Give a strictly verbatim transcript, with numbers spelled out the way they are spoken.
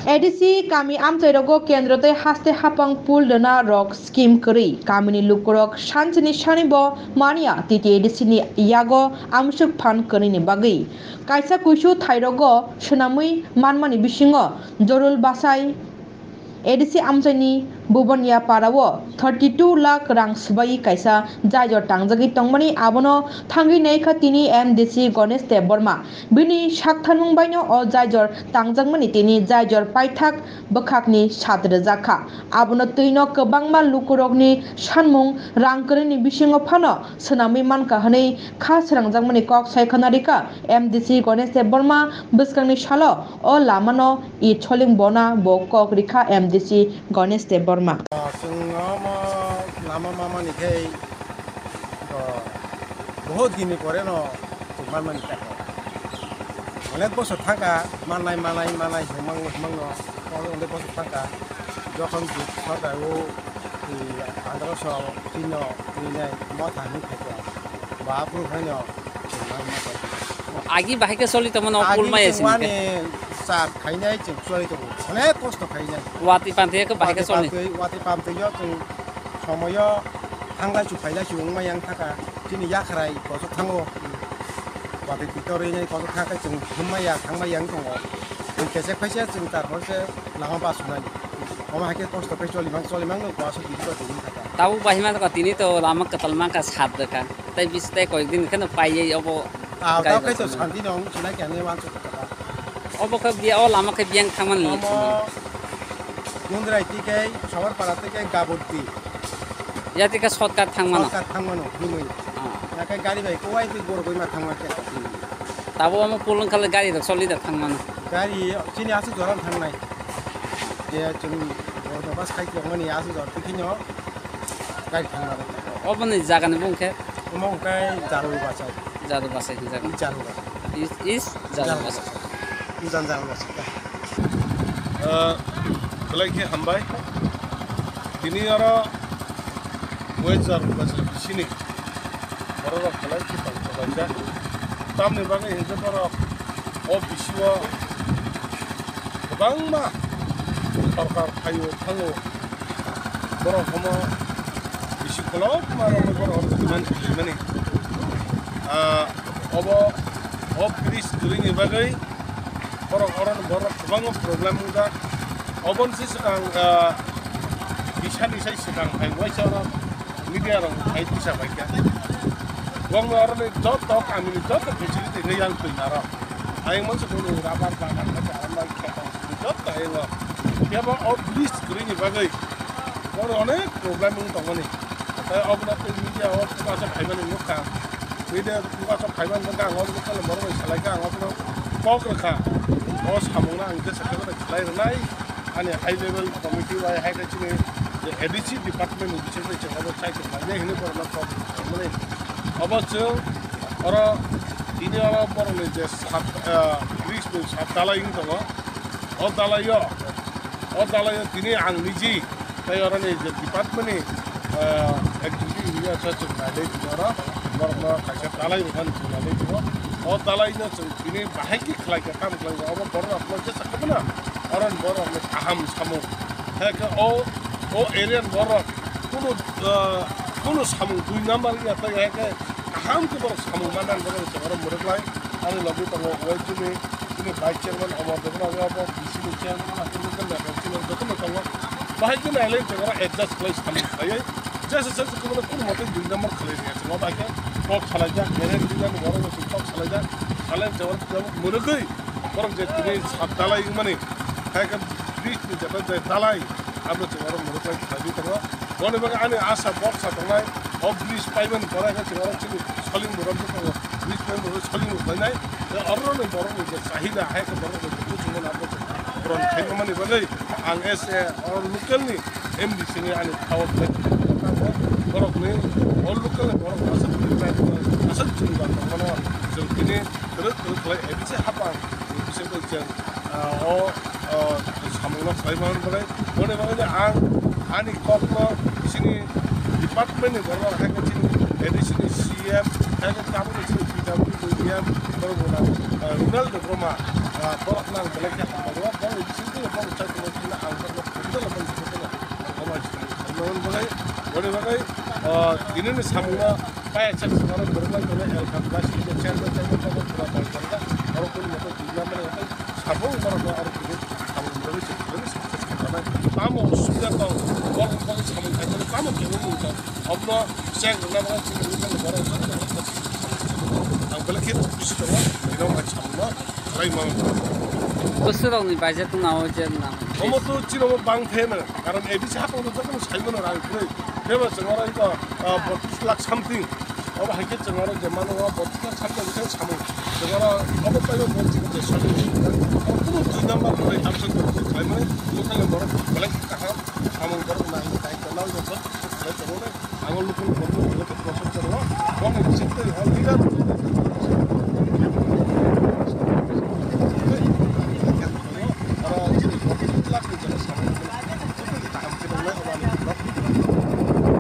A D C kami amchairogo kendro tei haste hapang pool rwna rok scheme kwrwi. Kamini lukurok sanchini sani bo manya, T T A D C ni yago amswk phan kwrwini bagwi. Kaisa kuisu thairogo swnamwi manmani bisingo Jorul Basai, A D C amchaini Buboniya Parao thirty two lakh rang swbai kaisa jaijor tangjagwi tongmani, abono thangwi naikha tini M D C Ganesh Debbarma. Bini saktharmung baino o jaijor tangjakmani tini jaijor paithak bwkhakni sat rwjak kha. Abono twino kwbangma lukurokni sanmung rang kwrwini bisingo phano swnamwi mankha hwnwi kha srangjakmani kok sai khwna rikha M D C Ganesh Debbarma. Bwskangni salo o lamano i choling bona bo kok rikha M D C Ganesh Debbarma. Chwng omo lama mamani khe, to, bohot dinni pore no chwng manmani kha. Onek bosor thangkha, manai, manai, manai, himang, himang no, onek bosor thangkha. Jokhon sorkar o, i, andro so, tino, tini nai, motha hinwi khaikha. Ba aphuru phaino, chwng manma kha. Agi bahai khe choli tongmano, agi kulmaya chwng sini wani khe. Char khainai, chwng choli tongo. Onek kosto khainai. Watwi pantwi khe bahai khe watwi choli. Pantwi, watwi pantwi yo chwng somoyo thanglai chu phailai chu wngma yang thaka. Chini yakhrai kochok thango. Watwi twi torwi nai kochok thangkhe chwng himma ya, thangma yang tongo. Chwng kechek phaisa chwng tarpor se lama bas hwnani. Omo hai khe kosto khe cholimang, cholimang no kuasu twi ba twi thaka. Tabuk bahai man thaka tini to lama kwtal man kha sat rwkha. Tei bis tei koyek din kheno paiyei obo. Ah, gai tao khe to rok santi no wng sinai khe ani wansuk kha. Obo khe biya, o lama khe biyang thangmani. Omo Gundrai twi khe Sawarpara twi khe Gaborti. Ya twi khe shortcut thangmano. Shortcut thangmano, himwi. Ah. Ya khe gari bai kuwai twi borok bai ma thangma khe. Tabo omo pulung khale gari rok soli da thangmano. Gari chini aswk jora thangnai. Je chwng borok bas khai tongmani aswk jora twi kheno gari thangma. Oboni jagani bung khe? Omo wngkhe Jarul Bachai. Jarul Bachai hinjak. Jarul Bachai. Is, is Jarul Bachai. Jan Jarul Bachai. Ah, belai khe hambai. Tini oro west Jarul Bachai bisini borok rok belai khe tong khlaijak. Tamni bagwi hinkhe borok o bisio kwbangma sorkar phaio thango, borok omo bisi kolokma rokno borok oro demand khlaimani. Ah, obo, o bridge kwrwini bagwi borok oro borok kwbangma problem wngjak. Oboni se swkang, ah, bisani sai swkang hai waisa oro media rok hai tisa bai kha. Bongni oroni joto kamini joto facility riyang twi naro. Ayang mansa kunu rubber bagan kha, arang bai kha, joto ayang o. Phiya bo o bridge kwrwini bagwi bongni onek problem wng tongmani. Tei obono tei media o bubaso phaimani nukha. Media bubaso phaimani nukha, ang obo khe borok bai salai kha, ang obono kok rwkha. O samungno ang jesa khe bai salai rwnai. Ani high level committee bai hai khe chini je A D C department ni bising bai chwng obo chai tongmani hinwi borokno kok rwmani. Obo chwng oro tini oro borokni je sat, ah, bridge ni sat dalai wng tongo. O dalai o, o dalai o tini ang niji tei oroni je department ni, ah, executive engineer se chwng nailai tini oro borokno kaisa dalai rwmani chwng nailai tongo. O dalai no chwng tini bahai khe khlai kha, tamo khlai kha, obo borok rokno jesa khe bono oro ni borok rokni kaham samung. Hai khe o, o area ni borok kunu, ah, kunu samung dui number ya tei hai khe kaham khe borok samung manna borok ni chwng oro mwrwk lai. Ani logi tongo Y G ni, chini vice chairman Omor Debbarma, obo B C ni chairman, chini local level chini jotono tongo. Bahai khe nailai chwng oro adjust khlai samung khlaiwi. Jesa jesa khe bono kunu mote dui number khlai rwya chwng obo hai khe kok salaijak, area ni leader ni borok bai chwng kok salaijak. Salai chwng oro mwrwgwi borok je tini sat dalai wngmani, hai khe bridge ni jeta je dalai, abo chwng oro mwrwk bai khlaiwi tongo. Boni bagwi ani asa borsa tongnai, o bridge paimani pore khe chwng oro chini soling borok bwkhango bridge paimani pore soling rok painai. Tei oroni borokni je chahida, hai khe borokni je muchungmani abo chwng puron khaimani bagwi ang as a oro local ni M D C ni ani power plant borokni o local ni borok aswk aswk chwng ba tongmano chwng tini kwrwk kwrwk khlai A D C hapang ni bisingo chwng, ah, o, ah, samungno khlai man bagwi. Boni bagwi ang ani kokno chini department ni borok hai khe chini A D C ni C M, hai khe tabukni chini P W D M, borok bo na, ah, Ronald Debbarma, ah, borok nang belai khe hambai o, bongni bisingtwi bong chai tongwi thangna ang borokno phunukjalo bongni bisingtwi ang omo hai samung khaimani bagwi, boni bagwi, ah, tinini samungno kaya chak swnaro borok lai tongo, L K plus chairman, chairman, chairman, pura bai tongo, oro kunu moto twijlamani bagwi, Sabo borok no aro kini samung bagwi se kini success khajaknai. Tamo osubida tong, borok bagwi samung khaimani tamo kebo mung tong. Obno check rwna bagwi chini local borok ang belai khe bisi tongo. Bino ang samung no khlai mano. Bwswk rokni budget wngna o je nang. Omo to chini omo bang khe no. Karon A D C hapang to jotono sai mano rang kwrwi. Phema chwng oro ito, ah, botris lakh something. Obo hai khe chwng oro je mano o botris lakh something khe samung. Chwng oro obo paio bo chini je sori. Obo kuno dui number bai absent khlai mani. Obo khe borok belai kaham samung borok nai tai tongo joto khlai tongo. Ang o local borok no khe prosok tongo. Bo ni bising tei o leader